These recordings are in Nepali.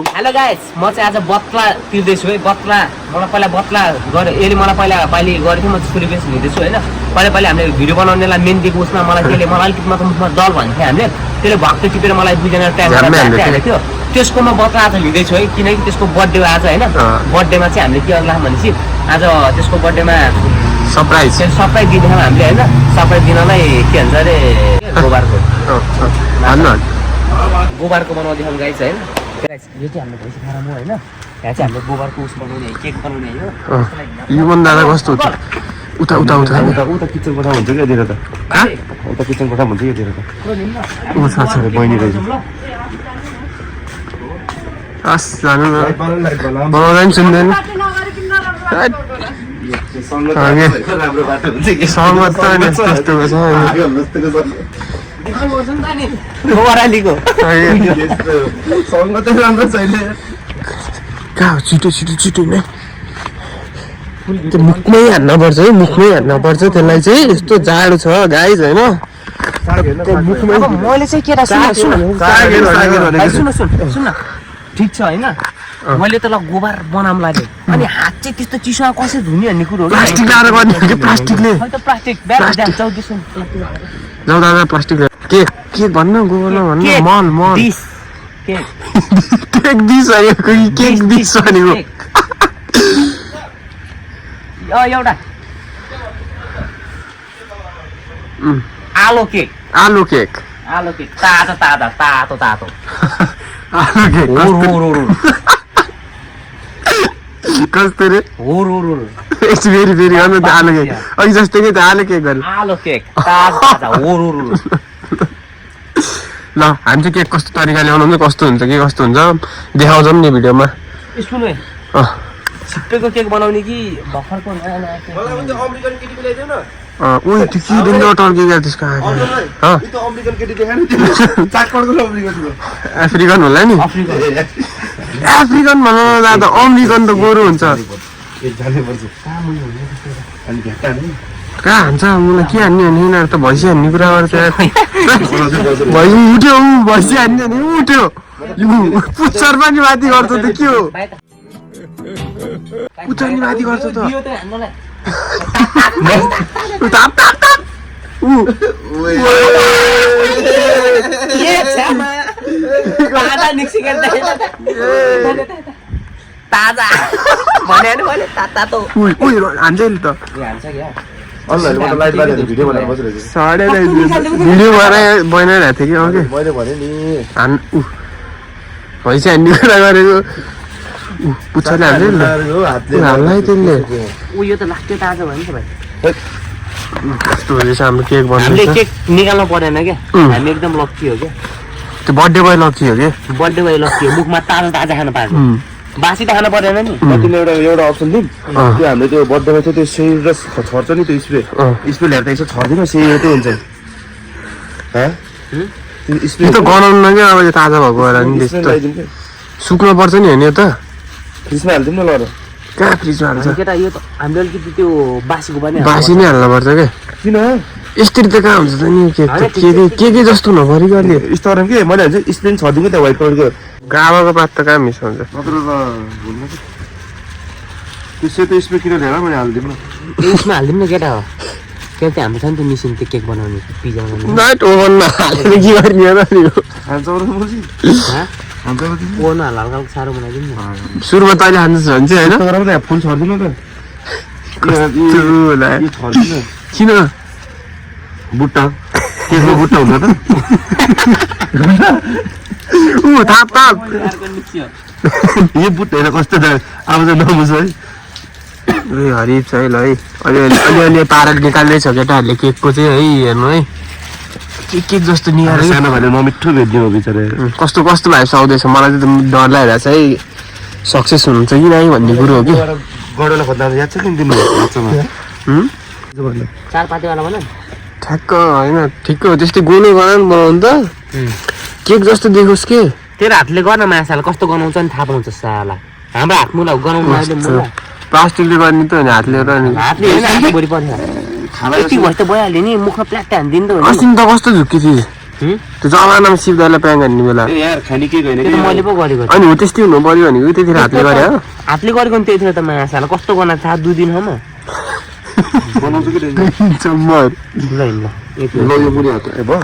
हेलो गाइस म चाहिँ आज बत्ला तिर्दैछु है बत्ला मलाई पहिला बत्ला गरे यसले मलाई पहिला पाइली गरेको म त्यसको रिक्वेस्ट लिँदैछु हैन पहिला हामीले भिडियो बनाउनेलाई मेन दिएको उसमा मलाई त्यसले मलाई अलिकति मुखमा दल भन्थ्यो हामीले त्यसले भक्ति टिपेर मलाई 2 जना ट्याग गरेर हालेको थियो त्यसको म बत्ला आज लिँदैछु है किनकि त्यसको बर्थडे आज हैन बर्थडेमा चाहिँ हामीले के गर्ला भनेपछि आज त्यसको बर्थडेमा सरप्राइज दिन्छौँ हामीले हैन सरप्राइज दिनलाई के भन्छ रे गोबारको गोबारको बनाउँदै छौँ गाइस हैन गाइस यो चाहिँ हाम्रो भैँसी फारम हो हैन यहाँ चाहिँ हामीले गोबारको उस बनाउने केक बनाउने हो यो मन दादा कस्तो हुन्छ उता किचन कोठा हुन्छ क्या दिएर त उता किचन कोठा हुन्छ क्या दिएर त ऊ साथै बहिनी रहेछ आस जानु न बनाउँदा नि सुन्दैन राम्रो बाटो हुन्छ कि सहमत त नि त्यस्तोको छ गोबरालीको सङ्गत राम्रो छैन कहाँ हो छिटो नै त्यो मुखमै हान्नुपर्छ है त्यसलाई चाहिँ यस्तो जाडो छ गाइज होइन मैले चाहिँ केटा सुन ठिक छ हैन मैले त ल गोबर बनाउँ लाग्यो अनि हात चाहिँ त्यस्तो चिसोमा कसरी धुने भन्ने कुरो हो प्लास्टिक लाएर गर्ने हो कि प्लास्टिकले जाऊ दादा प्लास्टिक के भन्न गोबर भन्न मल केक दिस भनेको एउटा आलु केक तातो आलु केक कस्तो रे एकछिन फेरि गर्नु त आलु केक अघि जस्तै कि त आलु केक गर्नु आलु केक ताजा ल हामी चाहिँ केक कस्तो तरिकाले बनाउँछ कस्तो हुन्छ देखाउँछौँ नि भिडियोमा सुन है छिप्पेको केक बनाउने कि भर्खरको अमेरिकन केटी ल्याइदेऊ न उयो त्यो के बिन्दु टर्किएको त्यसको अमेरिकन केटी देखाएन अफ्रिकन होला नि अफ्रिकन भन्नु जाँदा अमेरिकन त गोरु हुन्छ कहाँ हान्छ मलाई के हान्ने भने यिनीहरू त भैँसी हान्ने कुरा गर्छ भैँसी हान्ने भने उठ्यो पुच्छर पनि माथि गर्छ त के हो पुच्छर नि माथि गर्छ त ताजा भने तातो हान्छ नि त भिडियो बनाएर बसिरहेको साढे भिडियो बनाइरहेको थिएँ कि अघि मैले भने नि भैँसी हान्ने कुरा गरेको पुच्छरले हाल्छ नि हाल्ला त्यसले उयो त लास्टै ताजा भयो नि त भाइ कस्तो रहेछ हाम्रो केक हामीले बनाउँछ केक निकाल्नु परेन क्या हामी एकदम लक्की हो क्या त्यो बर्थडे बोय लक्की हो कि बर्थडे भयो लक्की हो मुखमा ताजा खान पाएको बासी त खानु परेन नि तिमीले एउटा अप्सन दिउँ त्यो हामीले त्यो बर्थडेमा चाहिँ त्यो सेल र छर्छ नि त्यो स्प्रे ल्याएर त यसो छर्दिन सेतो हुन्छ यो त गनाउनु क्या अब यो ताजा भएको होला नि त्यस्तो सुक्नु पर्छ नि होइन यो त फ्रिजमा हालिदिउँ न ल कहाँ फ्रिजमा हाल्छ केटा यो त हामीले अलिकति त्यो बासीको पनि बासी नै हाल्नुपर्छ क्या किन यसरी त कहाँ हुन्छ त नि के जस्तो नभरिको अलि स्टोरमा के मैले हाल्छु स्प्रे छरिदिउँ त्यहाँ व्हाइट कलरको गावाको पात त कहाँ मिसाउँछ नत्र त भुल्नु त्यो सेतो स्प्रे किन ल्याएर मैले हालिदिउँ न उसमा हालिदिउँ न केटा हो त्यहाँ चाहिँ हाम्रो छ नि त्यो मिसिन त्यो केक बनाउने पिज्जा बनाउने नाइट ओभनमा हालेर के गर्ने हो नि हान्छ ओभन हाल्दा हल्का साह्रो बनाइदिउँ न सुरुमा तैँले हान्छ भने चाहिँ होइन फुल छरिदिनु त किन बुट्टा केको बुट्टा हुन्छ त थाप यो बुट्टा हेर कस्तो अब चाहिँ नमुछ है हरिफ छ है ल है अलि पारा निकाल्दैछ केटाहरूले केकको चाहिँ है हेर्नु है के जस्तो निकाल्यो सानो भाइले नमिठो भेटिदिनु बिचरा कस्तो भाइस आउँदैछ मलाई चाहिँ डर लागिरहेको छ है सक्सेस हुनुहुन्छ कि नै भन्ने कुरो हो कि गडोला खोज्दा याद छ कि दिनु चारपातीवाला भन ठ्याक्क होइन ठिक्क हो त्यस्तै गोलो बनाउनु बनाउनु त केक जस्तो देखोस् के तेरो हातले गर्न माछालाई कस्तो गनाउँछ नि थाहा पाउँछ साला हाम्रो हात मुला गनाउनु प्लास्टिकले गर्ने त हातले हातले भोलि पर्छ यति भएछ त भइहाल्यो नि मुखमा प्लाट्टा हानिदिनु त अस्ति त कस्तो झुक्की थिएँ त्यो जमानामा शिवदालाई प्याङ गर्ने बेला ए यार खानी के गएन त्यो त मैले पो गरेको अनि हो त्यस्तै हुनु पर्यो भनेको त्यतिखेर हातले गरे हो हातले गरेको नि त्यतिखेर त माछालाई कस्तो गर्न थाहा 2 दिनमा बनाउँछु कि चम्बर ल ल ल यो पुरै हात ए भयो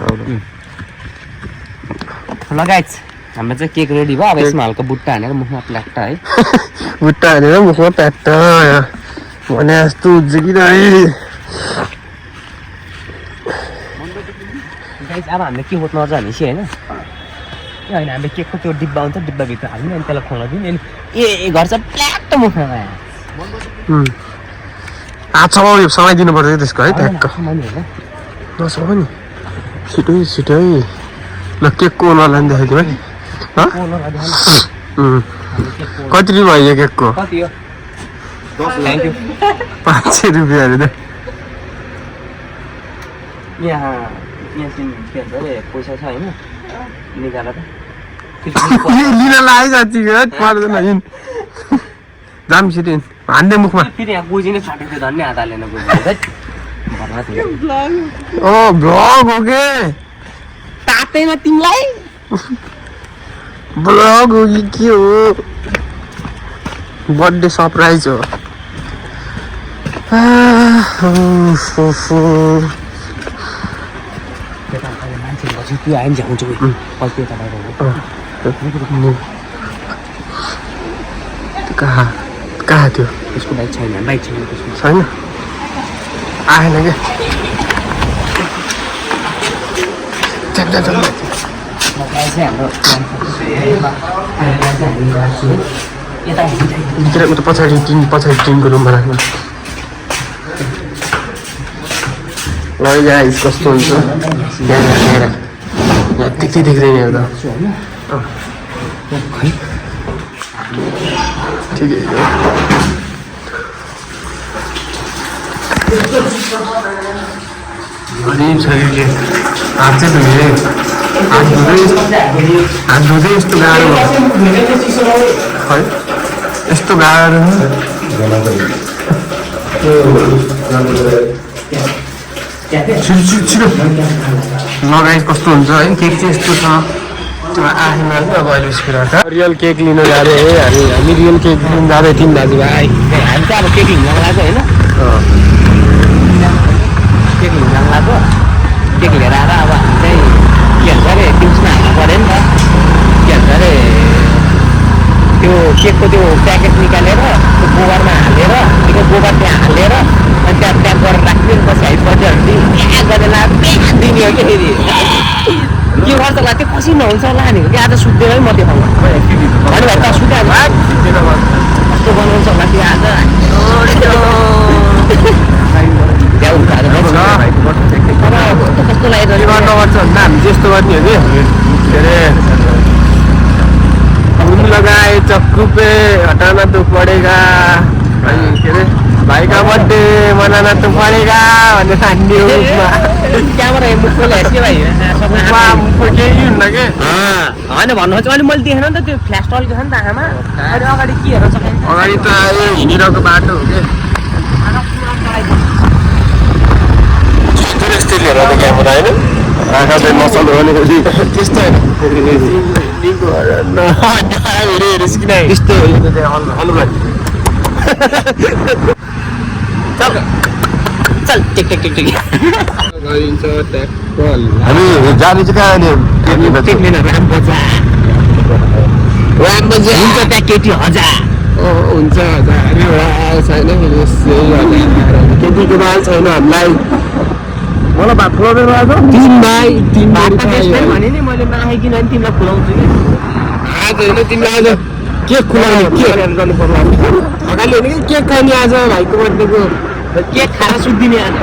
लगाइछ हाम्रो चाहिँ केक रेडी भयो अब यसमा हल्का बुट्टा हानेर मुखमा प्ल्याट्ट है बुट्टा हानेर मुखमा प्याट्ट भने जस्तो हुन्छ कि गाइस अब हामीले के खोज्नु अझ भनेपछि होइन होइन हामीले केकको त्यो डिब्बा हुन्छ डिब्बाभित्र हाल्ने अनि त्यसलाई खुवाउन दिने ए घर चाहिँ प्ल्याट्ट मुखमा समाइदिनु पर्छ त्यसको है ट्याक्क नसमा नि छिटै ल केकको ओनरलाई पनि देखाइदिउँ है कति रुपियाँ भयो केकको कति हो थ्याङ्क यू 500 रुपियाँ अरे त यहाँ चाहिँ के भन्छ अरे पैसा छ होइन निकाल त लिन लाग्यो साँच्ची पर्दैन हिँड जाम छिटो हान्ने मुखमा फेरि यहाँ गोजी नै फाटेको थियो धन्य हात हालेन गोजी ओ भ्लग हो के तातैमा तिमीलाई भ्लग हो कि के हो बर्थडे सरप्राइज हो मान्छेहरू त्यो आयो नि झ्याउँछ कति यता बाहिर कहाँ थियो त्यसको बाइक छैन त्यसको छैन आएन क्या हाम्रो त पछाडि टिनको रुममा राख्नु गाइस कस्तो हुन्छ त्यति देख्दैन एउटा ठिकै हो अनि शरीरले हात चाहिँ धुने हात धुँदै यस्तो गाह्रो है यस्तो गाह्रो छिटो लगाइ कस्तो हुन्छ है केक चाहिँ यस्तो छ आफैमा अब अहिले उस्केर रियल केक लिन जाँदै है हामी रियल केक लिन जाँदै थियौँ दाजुभाइ हामी चाहिँ अब केक हिँड्न लाग्यो होइन केक हिँड्न लाग्यो केक लिएर आएर अब हामी चाहिँ के भन्छ अरे ट्युसमा हाल्नु पऱ्यो नि त के भन्छ अरे त्यो केकको त्यो प्याकेट निकालेर त्यो गोबरमा हालेर त्यो गोबर त्यहाँ हालेर अनि त्यहाँ प्याक गरेर राख्ने पछि हामी बर्थडेहरू प्याक गरेर दिने हो कि फेरि के गर्छ होला त्यो कसरी नहुन्छ होला भनेको कि आज सुत्दैन है म देखाउनु भने भाइ त सुत्यो कस्तो बनाउँछ होला त्यो आज कस्तो लाग्यो गर्नुपर्छ भन्दा हामी त्यस्तो गर्ने हो कि के अरे घुम लगाए चक्कू पे हटाना तो पड़ेगा अनि के अरे भाइका बर्थडे मनाना तो पड़ेगा भनेर हान्ने हो क्यामेरा मुखले हेर्ने भाइ केही हुन्न के होइन भन्नुहोस् अहिले मैले देखेन नि त त्यो फ्ल्यास टल्केको छ नि त आँखामा अहिले अगाडि के हेर्न सकिन्छ अगाडि त आयो हिँडिरहेको बाटो हो कि यस्तै लिएर त क्यामेरा होइन आँखा चाहिँ नसल हो भने त्यस्तो त्यस्तो चल टेक टेक टेक टेक गरिन्छ ट्याक्कल हामी जाने चाहिँ कहाँ अहिले टेक लिन राम बजा हुन्छ त्यहाँ केटी हजार हुन्छ छैन केटीको बाल छैन हामीलाई मलाई भात खुवाउनु आज 3 भाइ 3 भने नि मैले नआइकिन नि तिमीलाई खुलाउँछु कि आज होइन तिमीलाई आज केक खुवाउने के गर्नु पर्ला अगाडि होइन कि केक खाने आज भाइको बर्थडेको केक खाएर सुत्दिने आज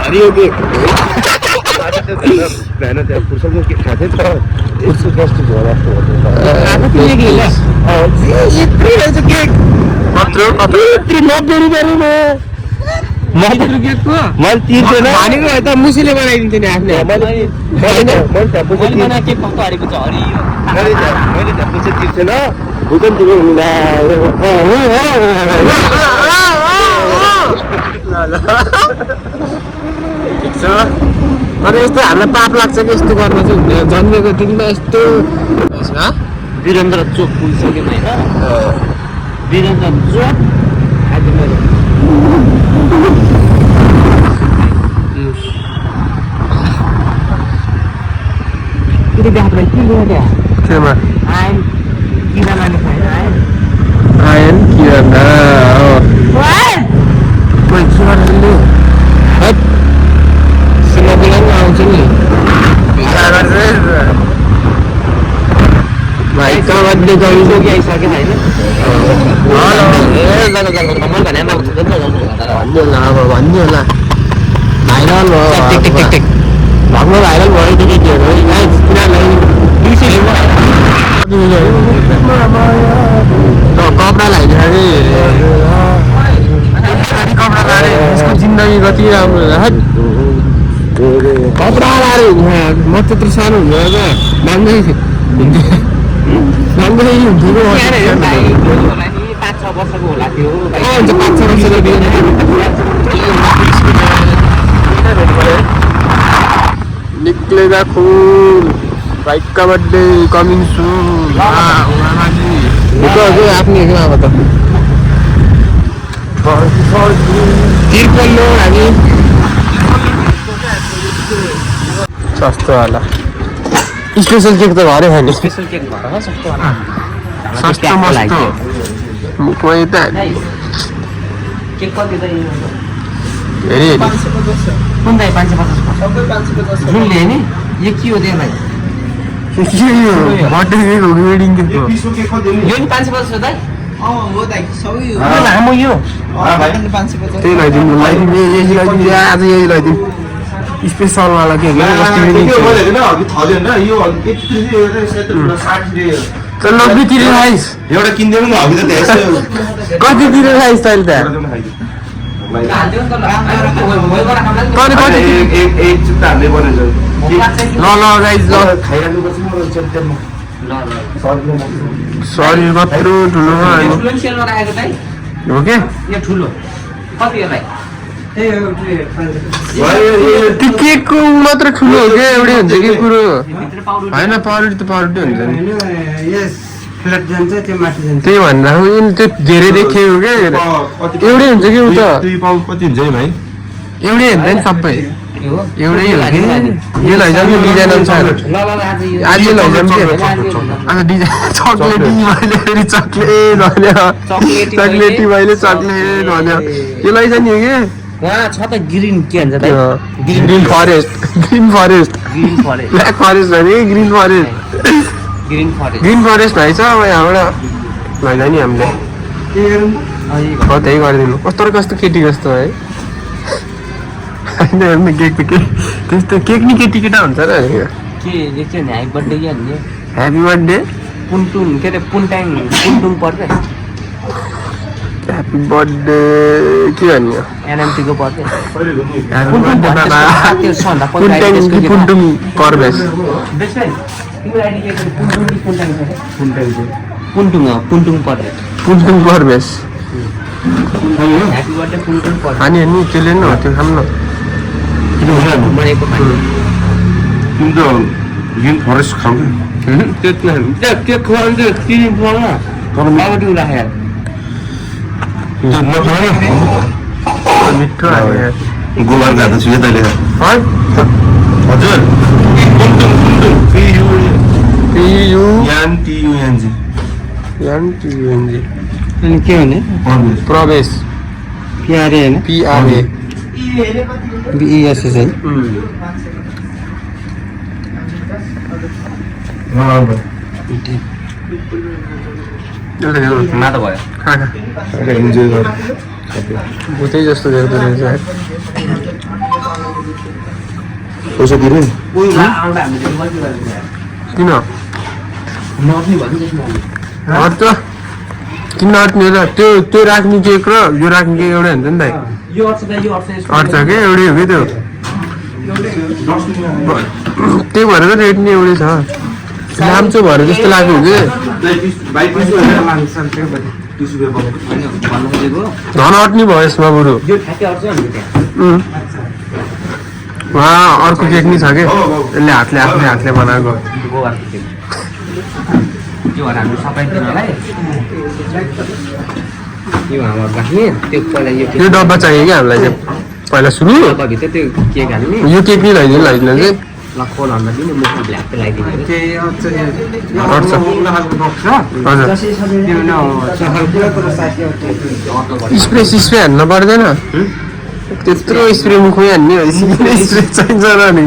हरियो केक होइन त्यहाँ फुर्सदमा के खाएको थियो तर यस्तो कस्तो झोल जस्तो आफू किने कि यत्रै रहेछ केक कत्रो 90 रुपियाँ मैले केकको मैले तिर्दैन भनेको त मुसीले बनाइदिन्थ्यो नि आफ्नै मैले त्यहाँ पैसा मैले बनाएको केक कस्तो हरिको छ हरियो मैले त्यहाँ पैसा तिर्छेन भुकन तिम्रो हुँदा ठिक छ अनि यस्तो हामीलाई पाप लाग्छ कि यस्तो गर्न चाहिँ हुँदैन जन्मेको दिनमा यस्तो वीरेन्द्र चोक पुगिसक्यौँ होइन वीरेन्द्र चोक आज मेरो के देखाएको के त्यहाँ केमा आयन किराना लेख्छ होइन आयन किराना सिलगढी आउँछ नि भाइ कमानले पुगी आइसक्यो होइन भन्नु होला भाइरल हो भग्न भाइरल भयो कि केटीहरू कपडा लगाइदिएर कपडा लाएर यसको जिन्दगी कति राम्रो हुन्छ कपडा लाएर म त्यत्रो सानो हुँदैन मान्दै मान्दै हुन्थ्यो 5-6 वर्षको होला त्यो 5-6 वर्षको निक्लेगा खून बाइक का बर्थडे कमिंग सून आफ्नै अब त तिर्पल्लो हामी सस्तो होला स्पेसल केक त घरै खाने स्पेसल केक भएर सस्तो होला सस्तो मस्तो मुखमै त केक कति त हेरी कुन दाइ 550 जुनले नि यो के हो त्यसलाई बर्थडे केक हो कि वेडिङ केक हो यो नि 550 हो दाइ हो दाइ सबै हो लामो यो त्यही लगाइदिनु यही लगाइदिनु आज यही लगाइदिनु स्पेसलवाला के नब्बे तिर खाइस एउटा किनिदिनु नि अघि त कति तिर खाइस तैँले त तैँले कति एक चित्त हामीले बनाउँछ ल गाइज ल खाइराख्नुपर्छ शरीर कत्रो ठुलो इन्फ्लुएन्सियलमा राखेको दाइ हो के यो ठुलो कति यसलाई त्यो केकको मात्र ठुलो हो क्या एउटै हुन्छ कि कुरो भित्र पाउडर होइन पाउरुटी त पाउरुटी हुन्छ नि यस फ्ल्याट जान्छ त्यो माथि जान्छ त्यही भनेर त्यो धेरै देखियो क्या एउटै हुन्छ कि उ त 2 पाउन्ड कति हुन्छ है भाइ एउटै हुन्छ नि सबै यो हो एउटै हो कि यो लैजाउँ नि डिजाइन अनुसार ल आज यो आज यो लैजाउँ के आज डिजाइन चक्लेटी मैले फेरि चक्लेट भन्यो चक्लेटी मैले चक्लेट भन्यो यो लैजाने हो कि वहाँ छ त ग्रीन के भन्छ दाइ green forest green forest green forest black forest भने green forest green forest green forest भएछ अब यहाँबाट लैजाने हामीले हो त्यही गरिदिनु कस्तो र कस्तो केटी कस्तो है होइन केक त के त्यस्तो केक नि केटी केटा हुन्छ र के लेख्छ नि ह्यापी बर्थडे के भन्ने ह्याप्पी बर्थडे पुन्टुङ के अरे पुन्टुङ पर्छ ह्याप्पी बर्थडे के भन्ने एनएमटीको पर्छ ह्याप्पी बर्थडे बाबा पुन्टुङ परवेश पुन्टुङ पर्छ पुन्टुङ परवेश ह्यापी बर्थडे पुन्टुङ पर्छ खाने नि त्यसले न त्यो खाम न बनेको खाने तिमी त ग्रिन फरेस्ट खाऊ त्यो खुवाउनु चाहिँ तिन खुवाउन बाबुटी राखेर मिठो गोबर खाँदा छु तैँले है हजुर पियु TUNG एनटियुएनजी अनि के भने प्रवेश पिआरए होइन पिआरए बिइएसएस है माता भयो इन्जोय गर भुतै जस्तो देख्दो रहेछ पैसा दिनु किन नर्ने भन्नु हट त किन अट्ने र त्यो राख्ने केक र यो राख्ने केक एउटै हुन्छ नि त यो अर्थ यो अर्थ अट्छ के एउटै हो कि त्यो त्यही भएर त रेट नि एउटै छ लाम्चो भएर जस्तो लाग्यो कि धन अट्ने भयो यसमा बरु यो ठ्याक्कै अर्थ भन्नु त्यहाँ वहाँ अर्को केक नि छ कि यसले हातले आफ्नै हातले बनाएको गोबरको केक त्यो भएर हामी सबै दिनलाई यो हाम्रो राख्ने त्यो पहिला यो त्यो डब्बा चाहियो कि हामीलाई चाहिँ पहिला सुरु भित्र त्यो केक हाल्ने यो केक नि लगाइदिनु चाहिँ ल खोल हाल्न दिने मुखमा ब्ल्याक लगाइदिने गर्छ हजुर स्प्रे सिस्प्रे हान्न पर्दैन त्यत्रो स्प्रे मुखमै हान्ने स्प्रे चाहिन्छ र नि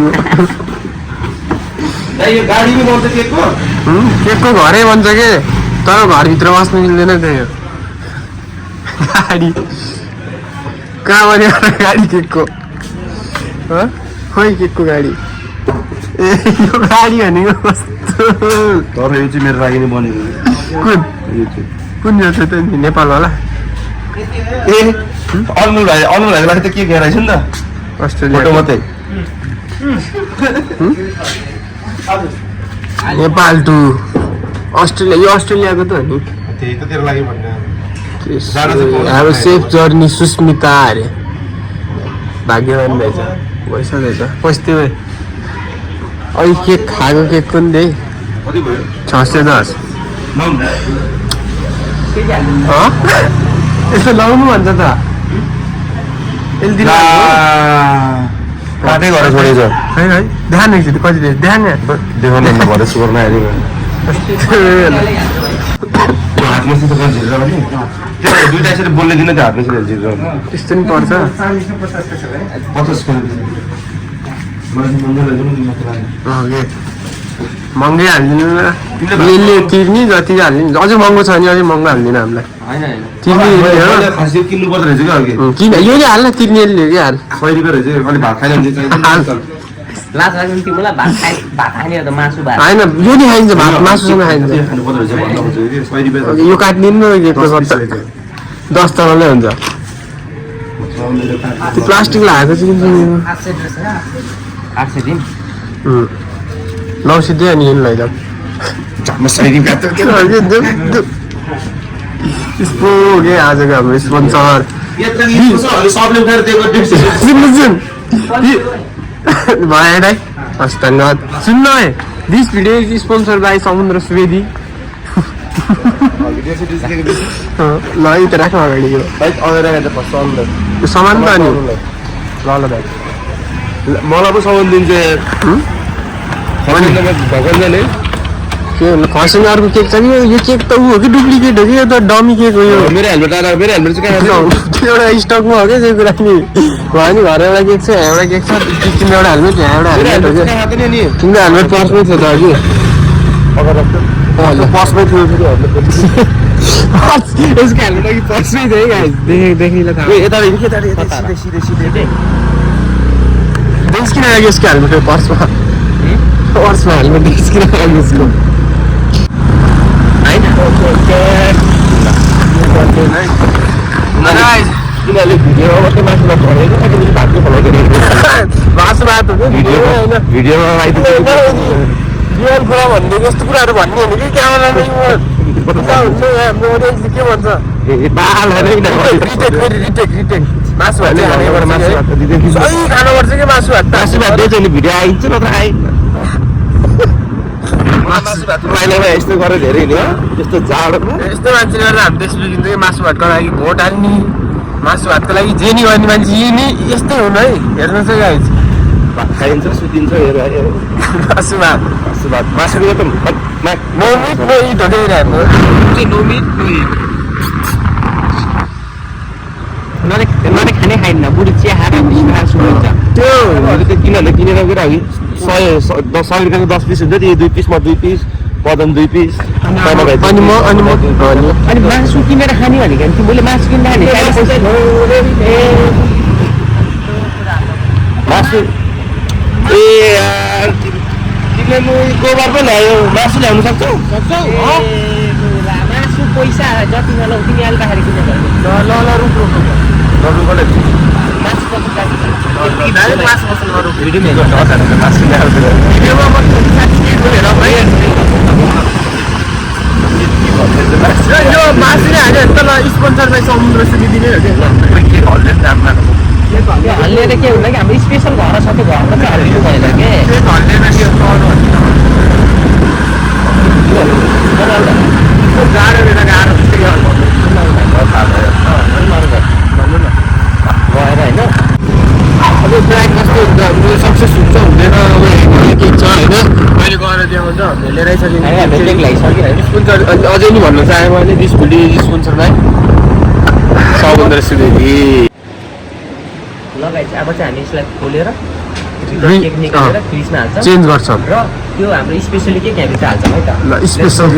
यो गाडीमा बन्छ केकको केकको घरै बन्छ के तर घरभित्र बस्नु मिल्दैन त्यही हो गाडी कहाँ बन्यो गाडी केकको खोइ केकको गाडी ए यो गाडी भनेको कस्तो तर यो चाहिँ मेरो लागि नै बनेको कुन यो चाहिँ त नेपाल होला ए अनमोल भाइको लागि त के घेराइछ नि त अस्ट्रेलिया फोटो मात्रै नेपाल टु अस्ट्रेलिया यो अस्ट्रेलियाको त हो नि त्यही त तेरो लागि भन्ने अब सेफ जर्नी सुस्मिता अरे भाग्यवान रहेछ भइसकेछ पस्दै भयो अहिले केक खाएको केक पनि त्यही कति भयो 610 यसो लाउनु भन्छ त यसले दिनु काटै गरेर छोडेछ होइन है ध्यान एकचोटि कति दिएछ ध्यान देखाउनु भएर सुगर नहालेको हातमा सिधै झिरेर भने त्यो दुईटा यसरी बोल्ने दिन त्यो हातमा सिधै झिरेर त्यस्तो नि पर्छ 50 महँगै हालिदिनु न यसले तिर्ने जति हालिदिनु अझै महँगो छ भने अझै महँगो हालिदिनु हामीलाई तिर्ने खासै किन्नु पर्दो रहेछ क्या अघि किन यो नै हाल्न तिर्ने यसले कि हाल 100 रुपियाँ रहेछ अलिक भात खाइरहन्छ लाज लाग्यो तिमीलाई भात खाने त मासु भात होइन यो नि खाइन्छ भात मासुसँग खाइन्छ खानु पर्दो रहेछ भन्दा हुन्छ कि 100 रुपियाँ यो काटिदिनु न केकको सट्टा 10 तलले हुन्छ त्यो प्लास्टिक लगाएको चाहिँ किन्छ 800 दिन 900 अनि यिन लैजाऊ झ्याम्मा 100 रुपियाँ यस्तो के आजको हाम्रो स्पोन्सर सबले उठाएर दिएको भयो है हस् धन्यवाद सुन्न है this video is sponsor by समुद्र सुवेदी ल यो त राख्नु अगाडि यो सामान त अनि ल भाइ मलाई पो सामान दिन्छ भगवान्ले के खर्साङ अर्को केक छ कि यो केक त ऊ हो कि डुप्लिकेट हो कि यो त डमी केक हो यो मेरो हेलमेट आएर मेरो हेलमेट चाहिँ कहाँ त्यो एउटा स्टकमा हो क्या त्यो कुरा नि भयो नि घर एउटा केक छ एउटा केक छ तिम्रो एउटा हेलमेट यहाँ एउटा हेलमेट हो क्या तिम्रो हेलमेट पर्समै थियो त अघि पसमै थियो यसको हेलमेट अघि पर्समै थियो है देखिला थाहा किन आयो यसको हेलमेट पर्समा हेलमेट किन आयो यसको भिडियोमा रियल कुरा भन्ने यस्तो कुराहरू भन्ने हो कि क्यामेरामा हाम्रो अडियन्सले के भन्छ रिटेक मासु भात सही खानुपर्छ कि मासु भात भिडियो आइन्छ नत्र आइ यस्तो गरेर धेरै नि यस्तो जाडोमा यस्तो मान्छेले गर्दा हामी देश बिग्रिन्छ कि मासु भातको लागि भोट हाल्ने मासु भातको लागि जे नि गर्ने मान्छे यी नि यस्तै हुनु है हेर्नुहोस् है गाइज भात खाइन्छ सुतिन्छ हेर मासु भात मासु त नो मिट नो इट हो क्या हाम्रो खाने खाइन्न बुढी चिया खाएर सुन्छ त्यो किनेर गएर अघि 100 रुपियाँको 10 पिस हुन्छ त्यो 2 पिसमा 2 पिस बदम 2 पिस अनि मासु किनेर खाने भनेको तिमीले मासु किनेर खाने मासु ए यार तिमीले गोबर पो ल्यायो मासु ल्याउनु सक्छौ मासु पैसा जति नलाउ तिमी आल्दाखेरि किनेर ल रुक मासुले हाल्यो भने त ल स्पोन्सर बाई समुद्र सुविदी नै हो क्या त्यो हल्लिएर के हुँदा कि हाम्रो स्पेसल घर छ त्यो घरमा चाहिँ हल्लिनु भएन के गाह्रो बेला गाह्रो गएर होइन अब ट्र्याक कस्तो हुन्छ हाम्रो सक्सेस हुन्छ हुँदैन अब हेर्ने के छ होइन मैले गएर त्यहाँ हुन्छ हामीले लगाइसकेँ स्पोन्सर अझै नि भन्न चाहेँ मैले दिस भोलि स्पोन्सरलाई सबभन्दा सुनेँ लगाइ चाहिँ अब चाहिँ हामी यसलाई खोलेर केक निकालेर फ्रिजमा हाल्छ चेन्ज गर्छ र त्यो हाम्रो स्पेसली के त्यहाँभित्र हाल्छ है त ल स्पेसल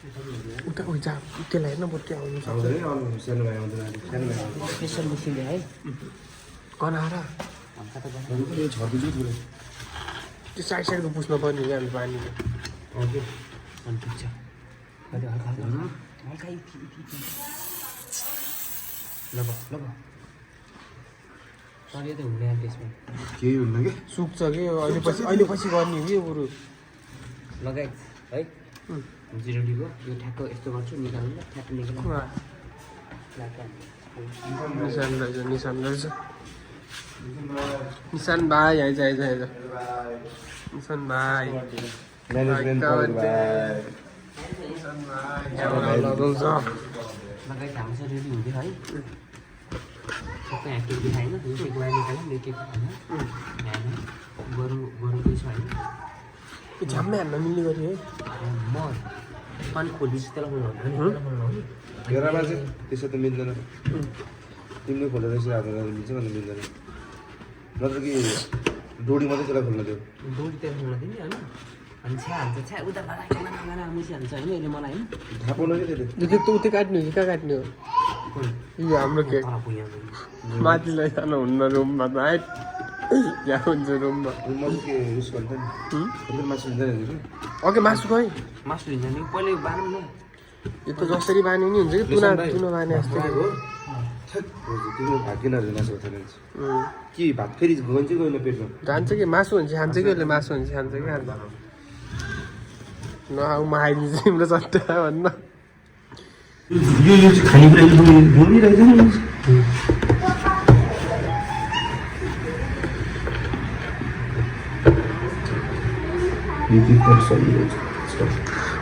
उता उता त्यसलाई हेर्न बरु त्यो आउनु स्पेसल मसिनले है गनाएर त्यो साइड साइडको पुस्नु पर्ने क्या हामी पानीले केही हुन्न कि सुक्छ कि अहिले पछि गर्ने हो कि बरु लगाइ है 0 को यो ठ्याक्क यस्तो गर्छु निकाल्नु ठ्याक्क निकाल्नु निशान रहेछ निशान भाइ आइज निशान भाइ म्यानेजमेन्ट लगाउँछ लगाइ हाम्रो चाहिँ रेडी हुँदै है सबै एक्टिभिटी छैन यो केक बाहिर निकाल्नु यो केक होइन गरौँ केही छ होइन झ्याम्मै हान्न मिल्ने गरी है म पानी खोलिस त्यसलाई घेरामा चाहिँ त्यसो त मिल्दैन तिमीले खोलेर यसरी हात मिल्छ भने मिल्दैन नत्र कि डोरी मात्रै त्यसलाई खोल्न दियो डोरी त्यहाँ खोल्न दिने होइन अनि छ्या हाल्छ छ्या उता लगाएर मुसी हाल्छ होइन यसले मलाई होइन थाहा पाउन कि त्यसले त्यो केक त उतै काट्ने हो कि कहाँ काट्ने हो यो हाम्रो केक माथि लैजानु हुन्न रुममा त है यहाँ हुन्छ रुममा रुममा के युज गर्छ नि मासु हुँदैन कि ओके मासु खै मासु लिन्छ नि पहिले बानौँ न यो त जसरी बानी नि हुन्छ कि तुना बाने जस्तो तिम्रो भात किन मासु खान्छ कि भात फेरि गन्छ कि गएन पेटमा जान्छ कि मासु हुन्छ खान्छ कि उसले मासु हुन्छ खान्छ कि खान्छ नआउ म आइदिन्छु तिम्रो सट्टा भन्न यो चाहिँ खानेकुरा बोलिरहेछ नि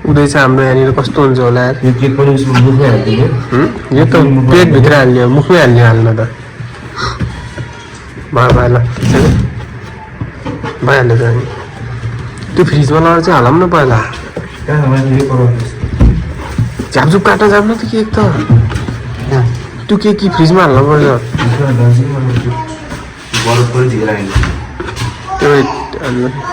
उदय चाहिँ हाम्रो यहाँनिर कस्तो हुन्छ होला यो केक पनि मुखमै हालिदियो यो त पेटभित्र हाल्ने मुखमै हाल्न त भइहाल्यो त अनि त्यो फ्रिजमा लगाएर चाहिँ हालौँ न पहिला झापझुप काट्न जाऊँ न त्यो केक त त्यो केक कि फ्रिजमा हाल्नु पर्छ त्यो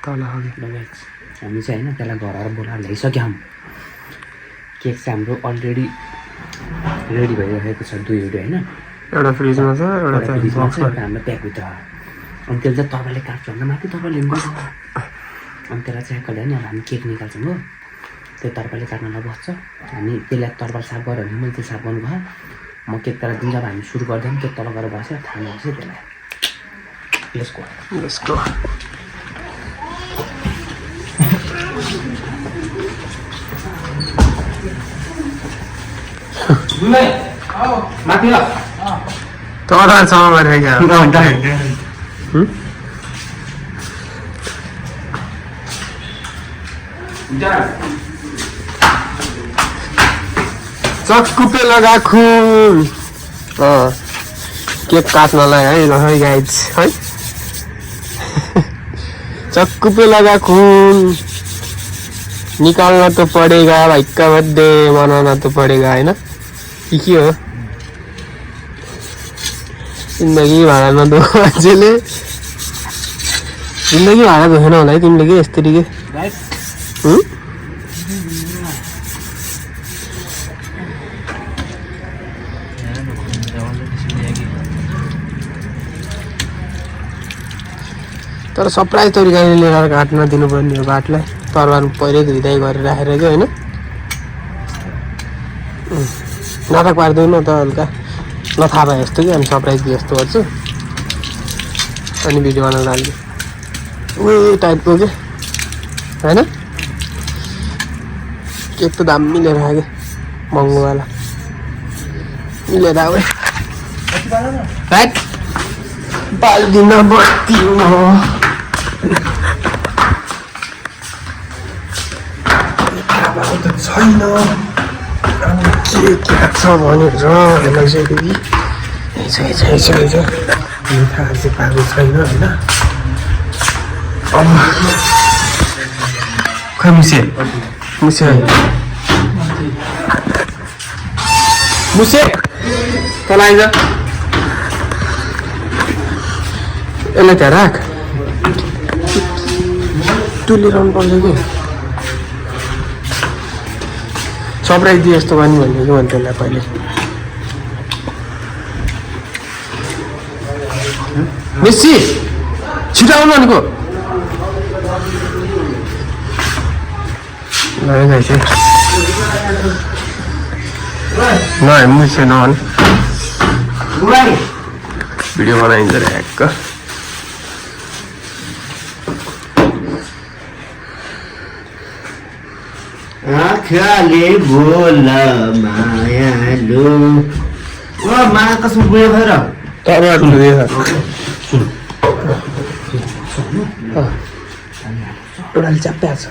तल हामी चाहिँ होइन त्यसलाई घर बोलाएर ल्याइसक्यौँ केक चाहिँ हाम्रो अलरेडी रेडी भइरहेको छ दुईवटा होइन एउटा फ्रिजमा छ एउटा फ्रिजमा छ एउटा हाम्रो प्याकभित्र अनि त्यसले चाहिँ तपाईँले काट्छ भन्दा माथि तपाईँले गर्छ अनि त्यसलाई चाहिँ कहिले होइन हामी केक निकाल्छौँ हो त्यो तरपाले काट्नलाई बस्छ हामी त्यसलाई तरपाल साफ गऱ्यो भने मैले त्यो साफ गर्नुभयो म केक त्यसलाई जुन जब हामी सुरु गर्दैछौँ त्यो तल गएर बसेर थाहा नबस्यो त्यसलाई यसको तरासँग गरेर चक्कु पे लगा खुन केक काट्नलाई है ल है गाइज है चक्कु पे लगा खून निकालना तो पड़ेगा भाई का बर्थडे मनाना तो पड़ेगा है ना के हो जिन्दगी भाडा नदो मान्छेले जिन्दगी भाडा धोएन होला है तिमीले के यस्तरी के तर सरप्राइज तरिकाले लिएर घाटमा दिनुपर्ने हो घाटलाई तरबार पहिल्यै धुइधाइ गरेर राखेर क्या होइन नाटक पारिदिउँ न त हल्का नथाहा भए जस्तो कि हामी सरप्राइज दिए जस्तो गर्छु अनि भिडियो बनाएर हाल्ने उयो टाइपको के होइन केक त दामी लिएर आयो महँगोवाला लिएर आऊ राइट बाल्दिन बत्ती छैन के छ भनेर हेर्नु चाहिँ थाहा चाहिँ पाएको छैन होइन खै मुसे मुसे मुसे तल आइज यसलाई त्यहाँ राख तुलिरहनु पर्छ कि सरप्राइज दिए जस्तो गर्नु भनेको भने त्यसलाई पहिले मेस्सी छिटो आउनु भनेको ल मुसे नभन भिडियो बनाइन्छ ऱ्याक्क आँखाले बोल मायालु ओ मा कसम गयो भएर टोटल च्याप्या छ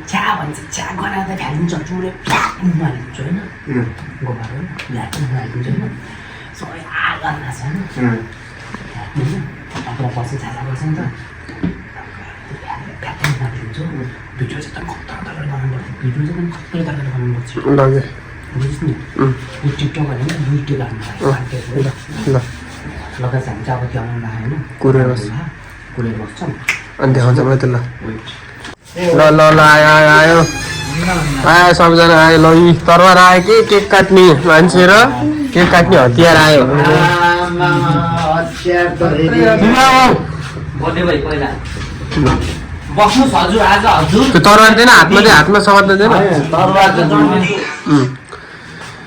च्या भन्छ च्या गराउँदा हालिदिन्छ चुरे हालिदिन्छ होइन गोबर हालिदिन्छ होइन सबै आगर्ना छ होइन तपाईँलाई पछि छाला गर्छ नि त हालिदिन्छ भिडियो चाहिँ त खतरा गर्नुपर्छ भिडियो चाहिँ खतरा गर्नुपर्छ लगे बुझ्छ नि यो टिकटक भने युट्युब हाल्नु ल लगाएर हामी चाहिँ अब त्यो आउनु होइन कुरेर बस्छ अनि देखाउँछ मलाई त्यसलाई ल ल ल आयो आयो आयो आयो सबजना आयो ल यी तरबार आयो कि केक काट्ने मान्छे र केक काट्ने हतियार आयो बर्थडे भयो पहिला बस्नुहोस् हजुर आज हजुर त्यो तरबार दिएन हातमा चाहिँ हातमा समात्न दिएन तरबार त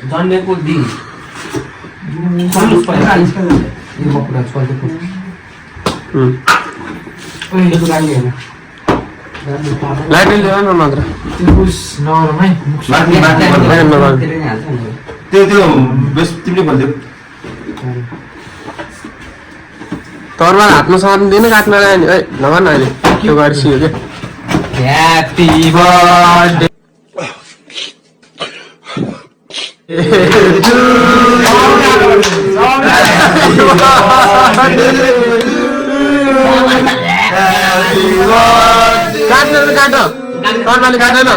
जन्मेको दिन लाइट ल्याउनु न नत्र त्यो बेस तिमीले भनिदेऊ तरबार हातमा समात्नु दिएन काट्नलाई नि है नभन अहिले त्यो गर्छियो के ह्यापी बर्थडे काट्नु काट तरबारले काटेन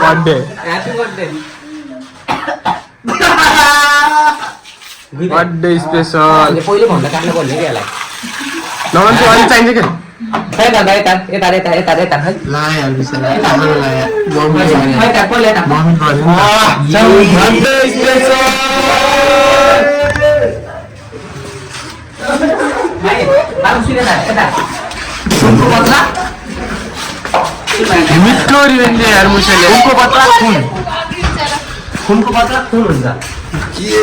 birthday happy birthday birthday special पहिले भन्दा काट्नु पर्ने कि यसलाई नभन चाहिँ अलिक चाहिन्छ क्या खै दादा यता यता यता यता यता खै लायो खै पहिले यता बर्थडे स्पेसल भाइ बाबु सुने यता सुनको पत्ला मिठो रिभेन्ज यार मुसेले सुनको पत्ला खुन खुनको पत्ला खुन हुन्छ के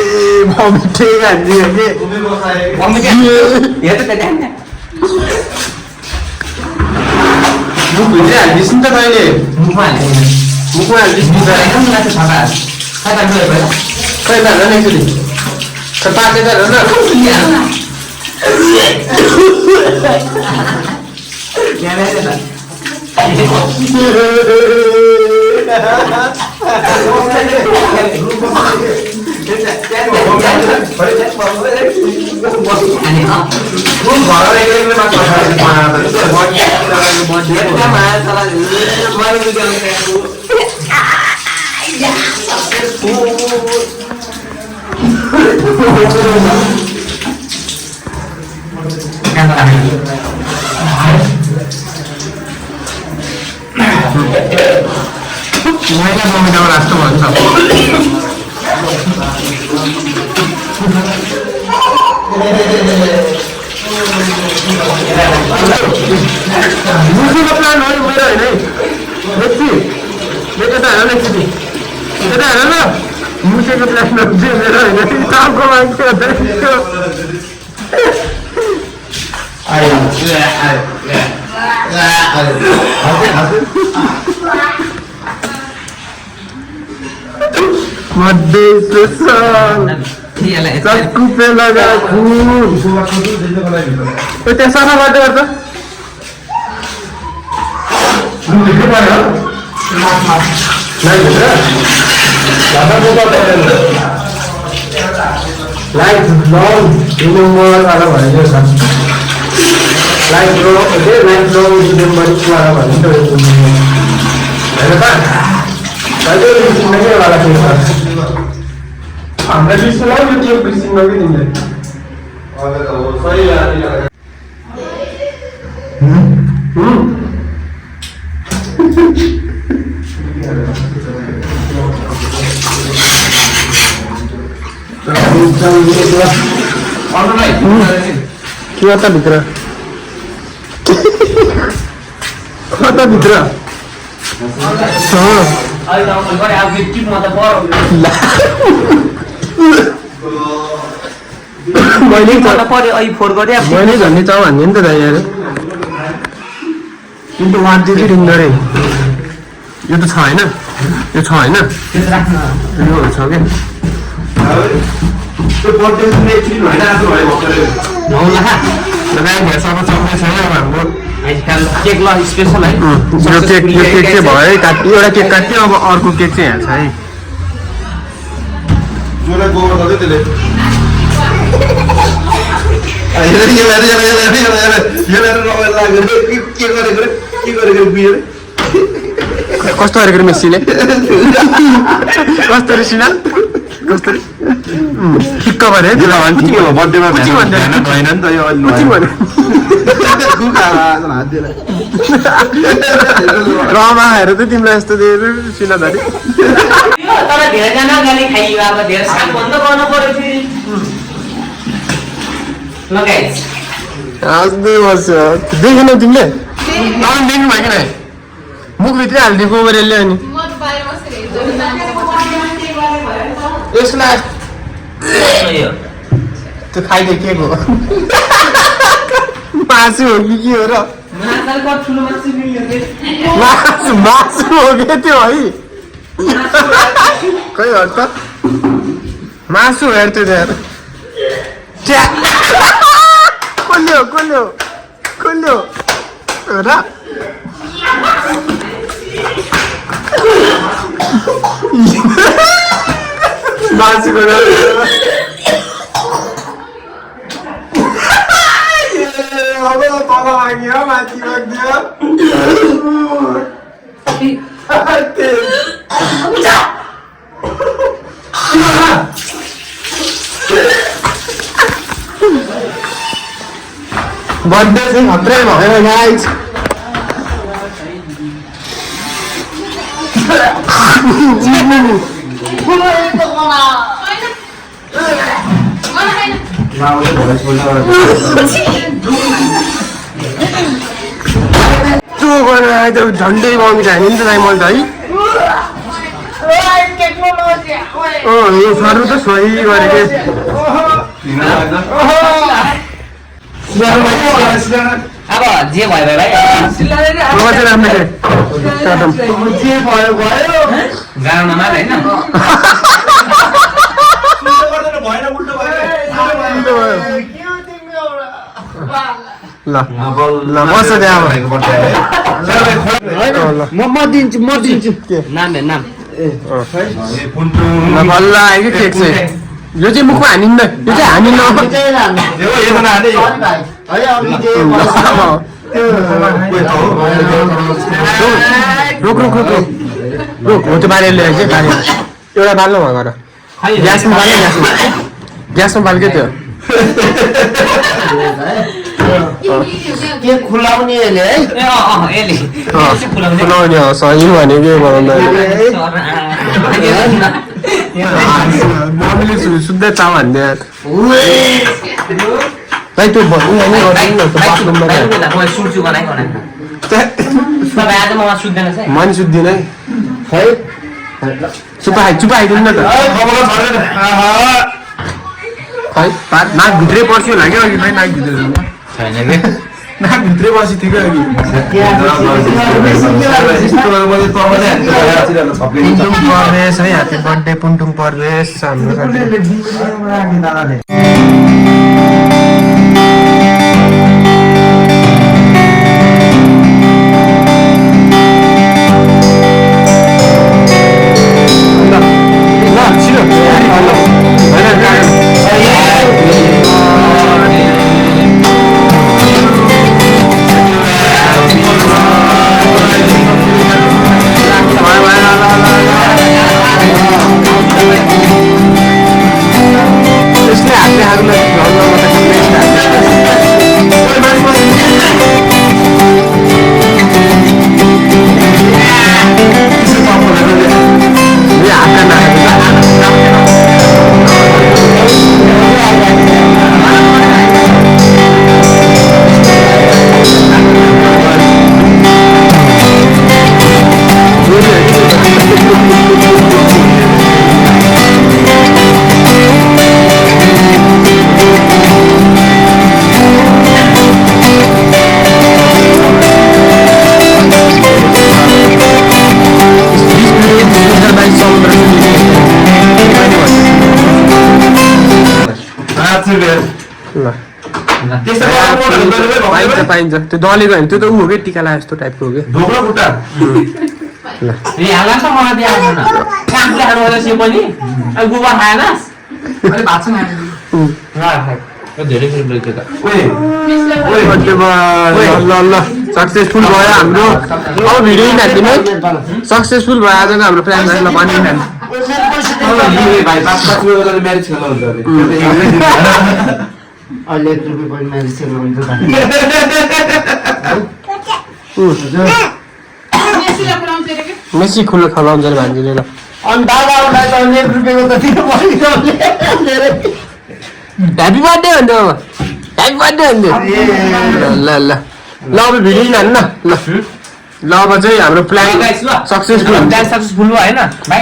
मिठै हान्दियो के मम्मी के हेर त ध्यान मुख भित्रै हालिदिस् नि त तैँले मुखमा हाल्ने मुखमा हालिदिस् नि त एकदम लाग्छ छका खै त गयो पहिला खै त हेर न एकचोटि खै पाके त हेर न यहाँ हेर त महिला बमिनामा राष्ट्र भन्छ मुसुको प्लान हो मेरो होइन है लेख्छु यता हेर लेख्छु यता हेर न मुसेको प्लान हो मेरो होइन टाउको मान्छे चक्कु पे लगा खून त्यहाँ सफा गर्दै गर्छ लाइट लङ रिमेम्बर वाला भनेको छ लाइट लो ओके लाइट लो रिमेम्बर वाला भनेको हैन त अहिले रिमेम्बर वाला के छ हाम्रो विषयलाई यो के प्रिसिङ नगि दिन्छ सही लाग्यो कता भित्र मैले झन्डै चाउ भन्ने नि त दाइ यार किन्तु वान चाहिँ रिङ्ग रे यो त छ होइन यो छ होइन यो छ क्या केक ल स्पेसल है यो केक चाहिँ भयो काट्यो एउटा केक काट्यो अब अर्को केक चाहिँ यहाँ छ है कस्तो गरेको मेस्सीले कस्तो रे सिना कस्तो ठिक्क भने बर्थडेमा रमा आएर चाहिँ तिमीलाई यस्तो दिएर सिना धरी तर धेरैजना गाली खाइयो अब धेरै साग बन्द गर्नु पर्यो फेरि लगाइस हाँस्दै बस्छ देखेनौ तिमीले देख्नु भयो कि मुखभित्रै हालिदिएको गरेर अनि यसलाई त्यो खाइदियो के हो मासु हो कि के हो र मासु हो क्या त्यो है खै हट त मासु हेर त्यो हेर खोल्यो र मासुको अब तल लाग्यो माथि लाग्यो बर्थडे चाहिँ खत्रै भयो गाइस झन्डै मम्मी हानि नि त दाइ मैले त है यो सर त सही गरेको अब जे भयो भाइ गाउँमा मात्र होइन ल बस त्यहाँ म दिन्छु के नाम बल्ल आयो कि केक चाहिँ यो चाहिँ मुखमा हानिन्न यो चाहिँ हानिन्न रुक हो त्यो बारेर ल्यायो कि बारे एउटा बाल्नु भयो गर ग्यासमा बाल्यो ग्यासमा बाल्यो त्यो के खुलाउने यसले है ए यसले खुलाउने खुलाउने हो सही भनेकै बनाउँदा मम्मीले सुत्दै चा भन्दै भाइ त्यो सुन्छु बनाएको मन सुत्दिन है चुपा खाइदिनु न त खै नाकभित्रै पर्थ्यो होला क्या अघि खै नाकभित्र छैन कि नाकभित्रै बसी थियो क्या अघि पुन्टुङ परवेश है ह्याप्पी बर्थडे पुन्टुङ परवेश हाम्रो पाइन्छ त्यो दलेको होइन त्यो त ऊ हो कि टिका लाए जस्तो टाइपको हो कि सक्सेसफुल भयो हाम्रो अब भिडियो हालिदिनु सक्सेसफुल भयो आजको हाम्रो प्लान पानी अहिले 1 रुपैयाँ पनि म्याजिक सेल हुन्छ मेसी खुल्लो खलाउँछ भान्जीले ल अनि दादालाई त 1 रुपैयाँको त दिनु पर्यो ह्याप्पी बर्थडे भन्नु ह्याप्पी बर्थडे भन्नु ल ल ल अब भिडियो हाल्नु न ल ल अब चाहिँ हाम्रो प्लान सक्सेसफुल सक्सेसफुल भयो होइन भाइ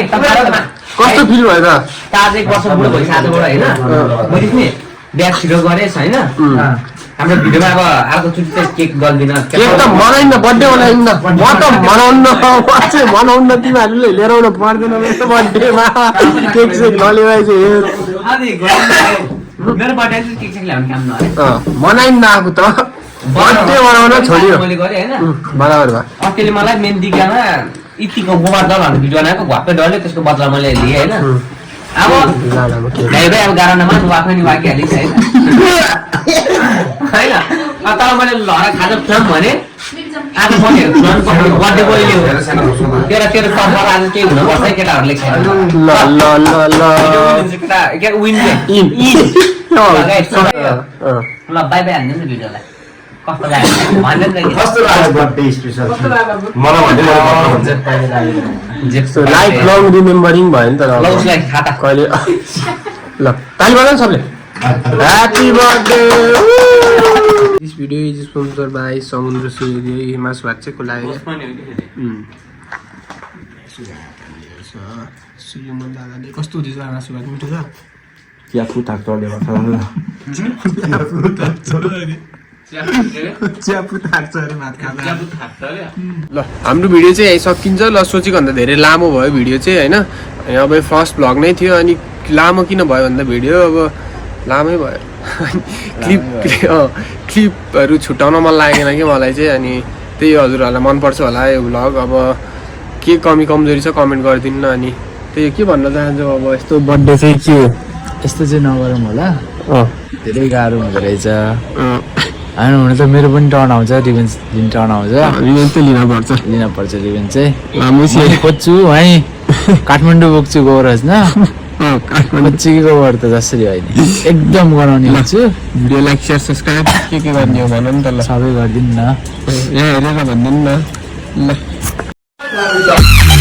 कस्तो फिल भयो त आज 1 वर्ष बुढो भइसक्यो आजबाट होइन मैले नि बिहा छिटो गरेछ होइन हाम्रो भिडियोमा अब अर्कोचोटि चाहिँ केक गर्दिन केक त मनाइन्न बर्थडे मनाइन्न म त मनाउन्न चाहिँ मनाउन्न तिमीहरूले लिएर आउनु पर्दैन यस्तो बर्थडेमा केक सेक नलिएर चाहिँ मेरो बर्थडे चाहिँ केक सेक ल्याउने काम नअरे मनाइन्न आएको त बर्थडे मनाउन छोडियो मैले गरेँ होइन बराबर भयो अस्तिले मलाई मेन दिगामा यतिको गोबर दल भनेर भिडियो बनाएको घरकै डरले त्यसको बदला मैले लिएँ होइन अब ल्याइदै अब गारामा वाक्नै नि वाकिहालेको होइन तर मैले लडा खाजा फ्लाम भने आज बनेर बर्थडे बोल्यो तेरो सफर आज केही हुनुपर्छ है केटाहरूले ल बाई बाई हान्दिनु नि भिडियोलाई कस्तो लाग्यो भन्दैन लाइफ लङ रिमेम्बरिङ भयो नि त उसलाई खाता कहिले ल ताली बजाउनु सबले happy birthday this video is sponsor by समुद्र सूर्य हिमास भात चाहिँ खोला सूर्यमन दादाले कस्तो हुँदैछ मासु भात मिठो छ चियाफु थाक्टोले ल हाम्रो भिडियो चाहिँ यही सकिन्छ ल सोचेको भन्दा धेरै लामो भयो भिडियो चाहिँ होइन अब फर्स्ट भ्लग नै थियो अनि लामो किन भयो भन्दा भिडियो अब लामै भयो क्लिपहरू छुट्याउन मन लागेन कि मलाई चाहिँ अनि त्यही हजुरहरूलाई मनपर्छ होला यो भ्लग अब के कमी कमजोरी छ कमेन्ट गरिदिनु न अनि त्यही के भन्न चाहन्छु अब यस्तो बर्थडे चाहिँ के यस्तो चाहिँ नगरौँ होला धेरै गाह्रो हुँदो रहेछ होइन हुन त मेरो पनि टर्न आउँछ रिभेन्ज लिन टर्न आउँछ रिभेन्ज चाहिँ लिनपर्छ रिभेन्ज चाहिँ मैले खोज्छु है काठमाडौँ बोक्छु गौरज न चिकेको वर्ड त जसरी होइन एकदम गराउने हुन्छु भिडियो लाइक सेयर सब्सक्राइब के गर्ने हो भन नि त ल सबै गरिदिनु न यहाँ हेरेर भनिदिनु न ल